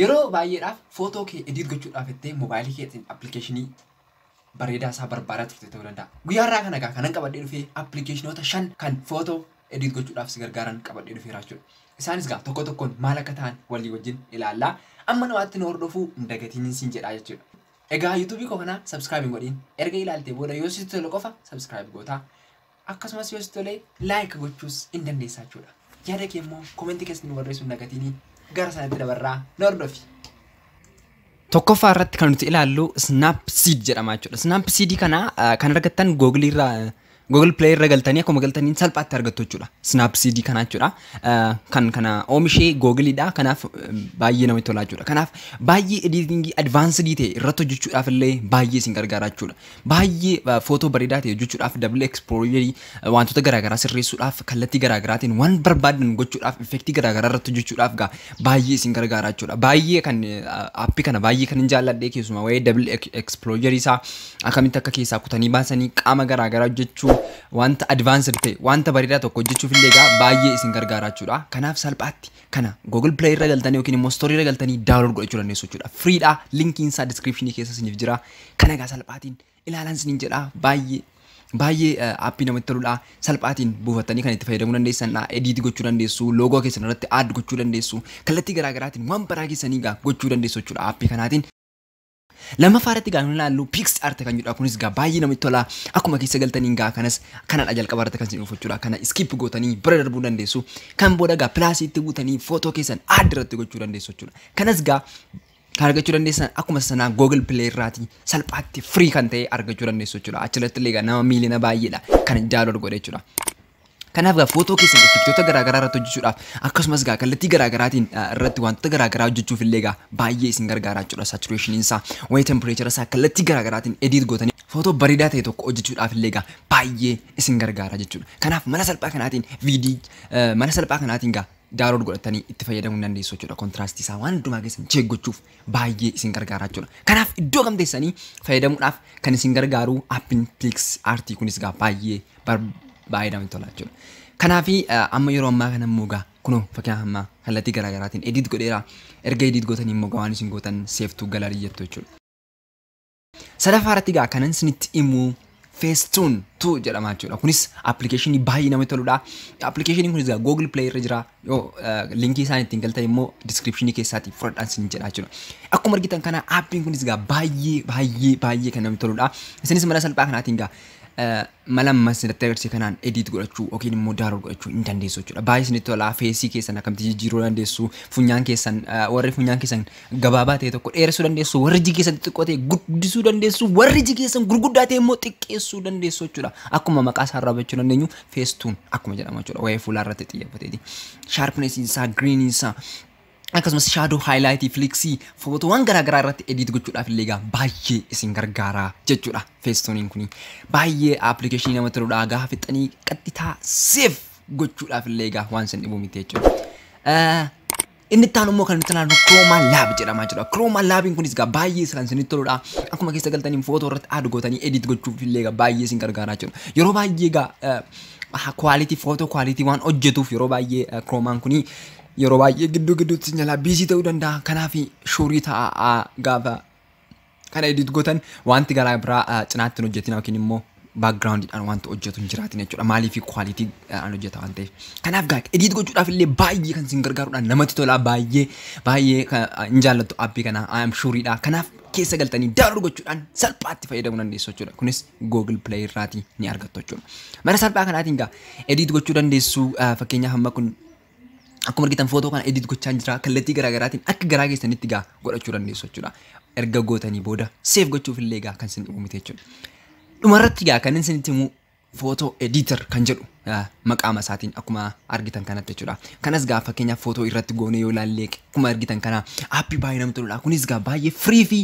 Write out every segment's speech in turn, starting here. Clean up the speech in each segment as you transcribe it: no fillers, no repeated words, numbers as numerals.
Yeroo baay'eedhaaf footoo kee edit gochuudhaaf jettee moobaayilii keetiin appilikeeshinii bareedaa isaa barbaadaa turte ta'uu danda'a. Guyyaa har'aa kana egaa kanan qabadhee dhufee appilikeeshinoota 5 kan footoo edit gochuudhaaf si gargaaran qabadhee dhufeera jechuudha. Isaanis egaa tokko tokkoon maal akka ta'an walii wajjin ilaallaa. Amma namaatti nu hordofuu hin dagatiin siin jedhaa jechuudha. Egaa yuutuubii koo kana subscribe hin godhin. Erga ilaaltee booda yoo sitti tole qofa subscribe gootaa. Akkasumas yoo sitti tole like gochuus hin dandeessaa jechuudha. Yaada kee immoo komentii keessatti nu barreessuu hin dagatiin. Gara sanatti dabarraa nu hordofi. Tokkoffaa irratti kan nuti ilaallu Snapseed jedhama jechuudha. Snapseed kana kan argattan Google irraa, Google Play irra galtanii akkuma galtaniin salphaatti argattu jechuudha. Snapseed kana jechuudha. Kan kana oomishee Googleidha. Kanaaf baay'ee namatti tola jechuudha. Kanaaf baay'ee editingii advanced ta'e irratti hojjechuudhaaf illee baay'ee isin gargaara jechuudha. Baay'ee footoo bareedaa ta'e hojjechuudhaaf, double exposure, wantoota garaagaraa sirreessuudhaaf, kallattii garaagaraatiin waan barbaadan gochuudhaaf, effektii garaagaraa irratti hojjechuudhaaf gaa baay'ee isin gargaara jechuudha. Baay'ee kan aappii kana baay'ee kan hin jaalladhe keessumaa waa'ee double exposure isaa, akkamitti akka keessaa kutanii baasanii qaama garaagaraa hojjechuu, wanta advanced ta'e, wanta bareedaa tokko hojjechuuf illee egaa baay'ee isin gargaara jechuudha. Kanaaf salphaatti kana Google Play irra galtanii yookiin immoo Store irra galtanii download godhachuu dandeessu jechuudha. Freedha, linkiin isaa description keessa isiniif jira. Kana egaa salphaatiin ilaalan isiniin jedha. Baay'ee baay'ee aappii namatti toludha. Salphaatiin buufattanii kan itti fayyadamuu dandeessanidha. Edit gochuu dandeessu, loogoo keessan irratti add gochuu dandeessu, kallattii garaagaraatiin waan baraa keessanii egaa gochuu dandeessu jechuudha aappii kanaatiin. Lammaffaa irratti gaa nu ilaallu PicsArt kan jedhudha. Kunis gaa baay'ee namatti tola. Akkuma keessa galtaniin gaa kanas kanadha jalqaba irratti kan isin dhufu jechuudha. Kana skip gootanii bira darbuu dandeessu. Kan booda gaa pilaasii itti buutanii footoo keessan add irratti gochuu dandeessu jechuudha. Kanas gaa kan argachuu dandeessan akkuma sanaa Google Play irraati, salphaatti free kan ta'e argachuu dandeessu jechuudha. Achirratti illee gaa nama miiliyoona baay'eedha kan download godhe jechuudha. Kanaaf gaa footoo keessan effektoota garaagaraa irratti hojjechuudhaaf, akkasumas gaa kallattii garaagaraatiin irratti wantoota garaagaraa hojjechuuf illee gaa baay'ee isin gargaara jechuudha. Saturation isaa, wayi temperature isaa kallattii garaagaraatiin edit gootanii footoo bareedaa ta'e tokko hojjechuudhaaf illee gaa baay'ee isin gargaara jechuudha. Kanaaf mala salphaa kanaatiin viidii mala salphaa kanaatiin gaa download godhatanii itti fayyadamuu ni dandeessu jechuudha. Contrastii isaa waan hundumaa keessan check gochuuf baay'ee isin gargaara jechuudha. Kanaaf iddoo kam teessanii fayyadamuudhaaf kan isin gargaaru aappiin PicsArt kunis gaa baay'ee baay'ee namatti tola jechuudha. Kanaafi amma yeroo ammaa kana immoo gaa kunoo fakkeenyaaf amma kallattii garaagaraatiin edit godheera. Erga edit gootanii immoo gaa waan isin gootan save to gallery jettu jechuudha. Sadaffaa irratti gaa kanan isinitti himu Facetune 2 jedhama jechuudha. Kunis appilikeeshinii baay'ee namatti toludha. Appilikeeshiniin kunis gaa Google Play irra jira. Yoo linkii isaan ittiin galtan immoo descriptionii keessaatii fudhadhaan isin jedha jechuudha. Akkuma argitan kana aappiin kunis gaa baay'ee baay'ee baay'ee kan namatti toludha. Isinis mala salphaa kanaatiin gaa mala ammas isinitti agarsiise kanaan edit godhachuu yookiin immoo download godhachuu hin dandeessu jechuudha. Baay'ee isinitti tola. Faceii keessan akkamitti jijjiiruu dandeessu, funyaan keessan, warri funyaan keessan gabaabaa ta'e tokko dheeressuu dandeessu, warri iji keessan xixiqqoo ta'e guddisuu dandeessu, warri iji keessan gurguddaa ta'e immoo xiqqeessuu dandeessu jechuudha. Akkuma maqaa isaa irraa hubachuu dandeenyu Facetune akkuma jedhamu jechuudha. Waa'ee fuulaa irratti xiyyeeffateeti. Sharpness isaa, green isaa, akkasumas shadow, highlightii, flexii, footoowwan garaagaraa irratti edit gochuudhaaf illee egaa baay'ee isin gargaara jechuudha. Facetuneiin kuni baay'ee appilikeeshinii namatti toludha. Gaafa fixanii qaxxitaa save gochuudhaaf illee egaa waan isin dhibu miti jechuudha. Inni itti aanu immoo kan nuti ilaallu Chroma Lab jedhama jechuudha. Chroma Labiin kunis egaa baay'ee kan isinitti toludha. Akkuma keessa galtaniin footoo irratti add gootanii edit gochuuf illee egaa baay'ee isin gargaara jechuudha. Yeroo baay'ee egaa quality, footoo quality waan hojjetuuf yeroo baay'ee Chromaan kuni yeroo baay'ee gidduu gidduutti jalaa busy ta'uu danda'a. Kanaaf sure ta'a, gaafa kana edit gootan wanti garaa biraa cinaatti hin hojjetin yookiin immoo backgroundiidhaan wanta hojjetu hin jiraatin jechuudha. Maaliif quality an hojjeta waan ta'eef. Kanaaf gaa edit gochuudhaaf illee baay'ee kan isin gargaaruudhaan namatti tola, baay'ee baay'ee hin jaallattu aappii kana, I am sureidha. Kanaaf keessa galtanii download gochuudhaan salphaatti fayyadamuu dandeessu jechuudha. Kunis Google Play irraatii ni argattu jechuudha. Mala salphaa kanaatiin gaa edit gochuu dandeessu. Fakkeenyaaf amma kun akkuma argitan footoo kana edit gochaa jira. Kallattii garaagaraatiin akka garaa keessanitti gaa godhachuu dandeessu jechuudha. Erga gootanii booda save gochuuf illee gaa kan isin dhibu miti jechuudha. Dhumarratti gaa kan isinitti himu Photo Editor kan jedhu maqaa isaatiin akkuma argitan kanatti jechuudha. Kanas gaa fakkeenyaaf footoo irratti goonee yoo ilaalle akkuma argitan kana aappii baay'ee namatti toludha. Kunis gaa baay'ee free fi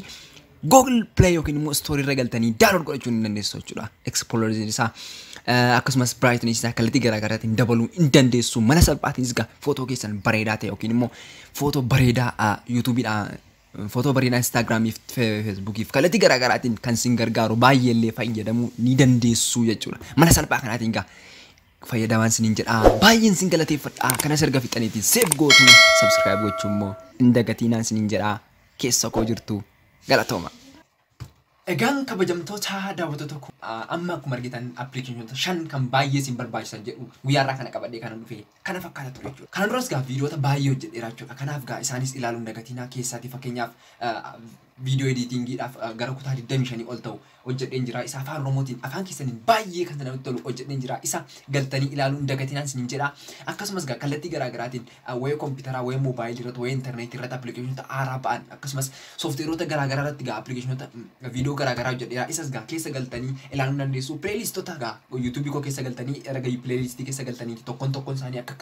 Google Play yookiin immoo Store irra galtanii download godhachuu ni dandeessu jechuudha. Exposure isaa akkasumas brightness isaa kallattii garaagaraatiin dabaluu hin dandeessu. Mala salphaatiinis gaa footoo keessan bareedaa ta'e yookiin immoo footoo bareedaa YouTubeiidhaan, footoo bareedaa Instagramiif, Facebookiif kallattii garaagaraatiin kan isin gargaaru baay'ee illee fayyadamuu ni dandeessu jechuudha. Mala salphaa kanaatiin gaa Fayyadamaan isiniin jedha. Baay'een isin galateeffadha. Kanas erga fixaniitiin save gootu, subscribe gochuu immoo hin dagatiinaan isiniin jedha. Keessa koo jirtu, galatooma. Egaan kabajamtoota daawwattoota koo, amma akkuma argitan appilikeeshinoota 5 kan baay'ee isin barbaachisan jedhu guyyaa irraa kana qabadhee kana dhufe kana fakkaata ture jechuudha. Kana duras gaa viidiyoota baay'ee hojjedheera jechuudha. Kanaaf gaa isaanis ilaaluun dagatinaa. Keessaatii fakkeenyaaf viidiyoo editingiidhaaf gara kutaa 25 ol ta'u hojjedheen jira. Isa afaan Oromootiin afaan keessaniin baay'ee kan namatti tolu hojjedheen jira. Isa galtanii ilaaluun dagatinaan isiniin jedha. Akkasumas gaa kallattii garaa garaatiin wayii kompiitaraa, wayii moobaayilii irratti, wayii intarneetii irratti appilikeeshinoota haaraa ba'an, akkasumas sooftiweerota garaa garaa irratti gaa appilikeeshinoota viidiyoo garaa garaa hojjedheera. Isas gaa keessa galtanii ilaaluu dandeessu. Pileelistoota gaa yuutuubii koo keessa galtanii, erga pileelistii keessa galtanii tokkoon tokkoon isaanii akka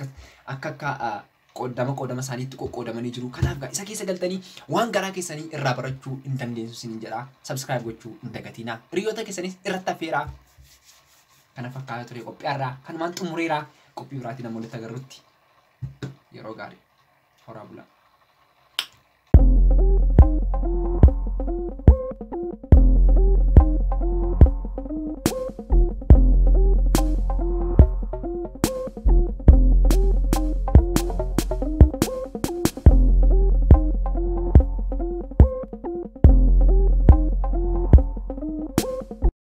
akka akka qoodama qoodama isaaniitti qoqqoodamanii jiru. Kanaaf gaa isa keessa galtanii waan garaa keessanii irraa barachuu hin dandeessu isiniin jedha. Subscribe gochuu hin dagatinaa. Hiriyoota keessanis irratti affeeraa. Kana fakkaata ture qophii har'aa. Kanumaan xumureera. Qophii biraatiin amma walitti agarrutti. Yeroo gaarii. Horaa bulaa.